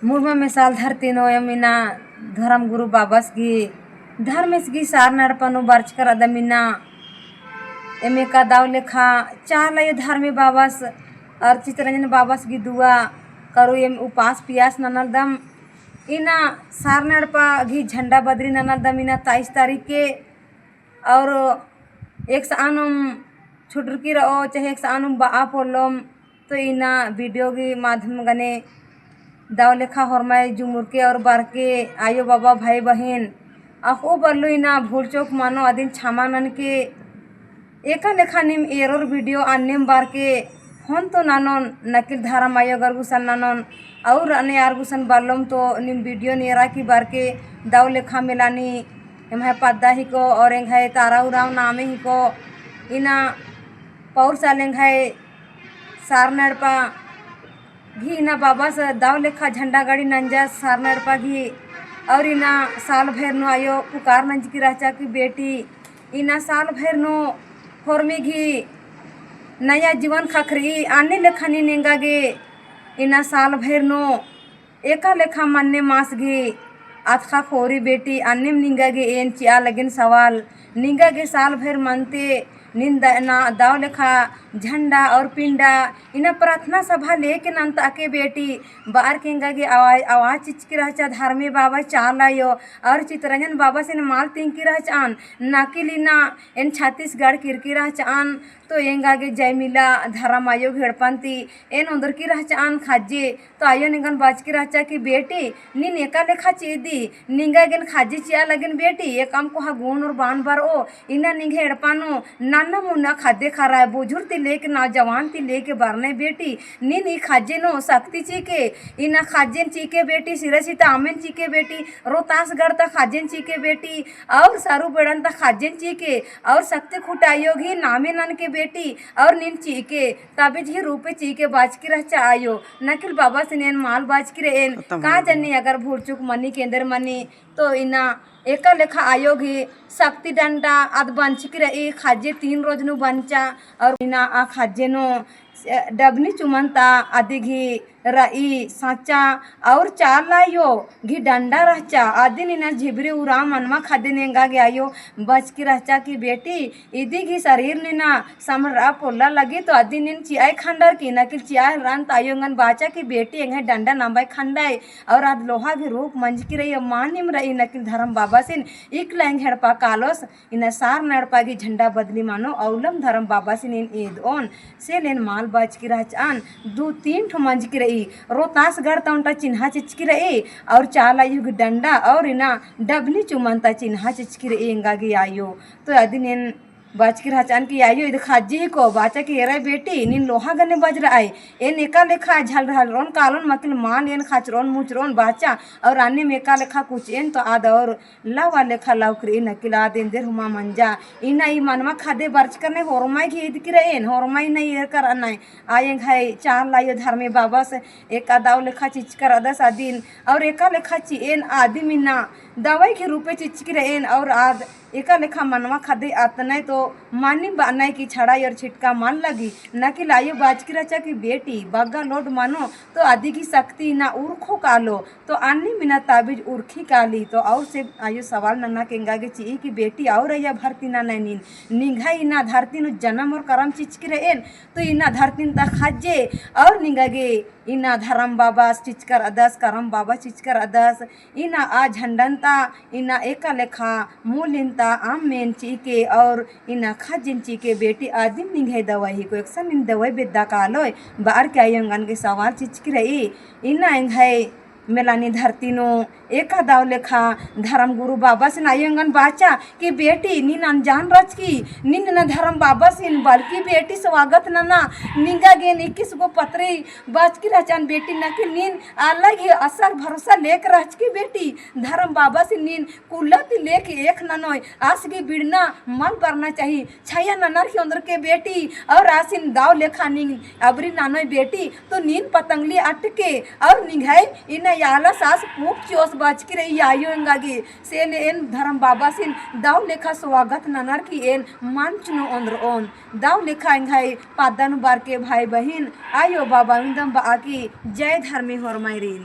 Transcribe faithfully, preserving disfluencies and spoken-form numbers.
मुड़मा मेसाल धरती नू एम इन्ना धर्म गुरु बाबस गही, धर्मेस गही सारना एड़पा नू बरचका रअदम इन्ना। एम एका दव लेखा चाला आयो धर्मे बाबस और चितरंजन बाबस गही दुआ करू एम उपास पियास ननालदम। इन्ना सारना एड़पा गही झंडा बदरी ननालदम इन्ना तेईस तारीख के। और एकसानुम छुटुरकी रओ, चाहे एकसानुम बआ पोल्लोम, तो इन्ना video गही माध्यम गने दव लेखा होरमाय जुमुरके और बरके आयो बाबा भाई बहिन, अख़ो बल्लो इन्ना भूल चूक मनो अदिन छमा ननके। एका लेखा नीम एरोर video अन्नेम बरके होन तो ननोन, नकिल धरम आयो गर गुसन ननोन, और अन्ने आर गुसन बल्लोम तो नीम video नेरा की बरके दव लेखा मेलानी एम्है पद्दा हिको और एंग्है तारा उराँव नामे हिको। इन्ना पौर साल एंग्है सारना एड़पा गही इन्ना बाबस दव लेखा झंडा गाड़ी नंजस सारना एड़पा गही। और इन्ना साल भैर नू आयो पुकार नंजकी रहचा कि बेटी, इन्ना साल भैर नू होरमी गही नया जीवन ख़क्खरई, अन्ने लेखा नीन एंगा गे इन्ना साल भैर नू एका लेखा मन्ने मास गही अतख़ा ख़ोरी बेटी, अन्नेम निंगा गे एन चिआ लगिन सवाल, निंगा गे साल भैर मनते नीन द-, ना दव लेखा झंडा और पिंडा, इन्ना प्रार्थना सभा लेके नन्तअके बेटी, बअर के एंगा गे आवा-, आवाज चिचकी रहचा धर्मे बाबा चाला आयो और चितरंजन बाबासिन मल तिंगकी रहचअन, नकिल इन्ना एन छत्तीसगढ़ किरकी रहचअन, तो एंगा गे जयमिला धरम आयो गही एड़पन ती एन ओन्दरकी रहचअन ख़ज्जे। तो आयो निंगन बाचकी रहचा कि बेटी, नीन एका लेखा चिअदी, निंगा गे एन ख़ज्जे चिआ लगिन बेटी, एकअम कोहा गुन और बान बरओ, इन्ना निंग्है एड़पा नू नन्ना मुन्ना ख़द्द ख़र्रा, बुझुर ती लेके नौजवान ती लेके बरनय बेटी, नीन ई ख़ज्जे नू शक्ति चिके, इन्ना ख़ज्जेन चिके बेटी, सिरसिता अम्मेन चिके बेटी, रोहतासगढ़ ता ख़ज्जेन चिके बेटी, और सरू बेड़न ता ख़ज्जेन चिके, और शक्ति खुटा आयो गही नामे ननके बेटी, और नीन चिके, ताबिज गही रूपे चिके बाचकी रहचा आयो, नकिल बाबासिन एन मल बाचकी रएन, का जन्नी अगर भूल चूक मनी केंदर मनी, तो इन्ना एका लेखा आयो गही शक्ति डंडा आद बंचकी रई, ख़ज्जे तीन रोज नू बंचा, और इन्ना आ ख़ज्जे नू डबनी चुमन ता अदी गही रई साँचा और चाला आयो गही डंडा रहचा। अदिन इन्ना झिबरी उराँव मनवा ख़द्दे एंगा गे आयो बाचकी रहचा कि बेटी, इदी गही शरीर नू इन्ना समरआ पोल्ला लगी तो अदिन नीन चिअय खंडर की, नकिल चिआ हेलरन तो आयो एंगन बाचा कि बेटी एंग्है डंडा नम्बय खंडय और आद लोहा गही रूप मंजकी रई, मानिम रई नकिल धरम बाबासिन इकला एंग्है एड़पा कालोस। इन्ना सारना एड़पा गही झंडा बदली मनो अउलम धरम बाबासिन एन एदओन, से ले एन मल बाचकी रहचअन, दू तीन ठो मंजकी रई, रोहतासगढ़ ता ओन्टा चिन्हा चिचकी रई, और चाला आयो गही डंडा, और इन्ना डबनी चुमन ता चिन्हा चिचकी रई एंगा गे आयो। तो अदिन एन बाचकी रहचअन कि आयो इद ख़ज्जे हिको, बाचा कि एरय बेटी, नीन लोहा गने बजरअय, एन एका लेखा झलरहलरओन कालोन मकिल मल एन ख़चरओन मुचरओन बाचा, और अन्नेम एका लेखा कुछ एन तो आद और लवा लेखा लौक रई नकिल आद एन्देर हुमा मंजा। इन्ना ई मनवा ख़द्दे बरचकर ने होरमाय गही इदकी रएन, होरमाय इन्ना एरकर अनय। आ एंग्है चाला आयो धर्मे बाबस एका दव लेखा चिचकर अदस अदिन, और एका लेखा चिएन आदिम इन्ना दवाई गही रूपे चिचकी रएन, और आद एका लेखा मनवा ख़द्दे अतनय तो मानिम बअनय कि छड़ाई और छिटका मल लगी, नकिल आयो बाचकी रहचा कि बेटी बग्गा लोड मनो तो अदी गही शक्ति इन्ना उरखो कालो, तो अन्नेम इन्ना ताबिज उरखी काली। तो और से आयो सवाल नना के एंगा गे चिई कि बेटी और अइय्या भरती ननय नीन, निंग्है इन्ना धरती नू जनम और करम चिचकी रएन, तो इन्ना धरती नू ता ख़ज्जे और निंगा गे इन्ना धरम बाबस चिचकर अदस, करम बाबस चिचकर अदस, इन्ना आ झंडन ता इन्ना एका लेखा मूलिन ता अम्मेन चिके और इन्ना ख़ज्जेन चिके बेटी अदिम निंग्है दवाई हिको, एकसन नीन दवाई बेद्दा कालोय, बअर के आयो एंगन गे सवाल चिचकी रई। इन्ना एंग्है मेलानी धरती नू एका दव लेखा धर्म गुरु बाबासिन आयो एंगन बाचा कि बेटी नीन अनजान रहचकी, नीन इन्ना धर्म बाबासिन बल्कि बेटी स्वागत नना, निंगा गे एन इक्कीस गो पतरी बाचकी रहचन बेटी, नकिल नीन अलग ही असर भरोसा लेके रहचकी बेटी, धर्म बाबासिन नीन कुल्ला ती लेके एख़ ननोय, आस गही बिड़ना मल बरना चाही, छाया ननर की ओन्दरके बेटी, और आसिन दव लेखा नीन अबरी ननोय बेटी, तो नीन पतंगली अटके, और निंग्है इन्ना आलस आस पूँप चिओस बाचकी रई आयो एंगा गे, से ले एन धर्म बाबासिन दव लेखा स्वागत ननर की एन मंच नू ओन्दरओन, दव लेखा एंग्है पद्दा नू बरके भाई बहिन, आयो बाबा इन्दम बआ की जय धर्मे होरमारिन।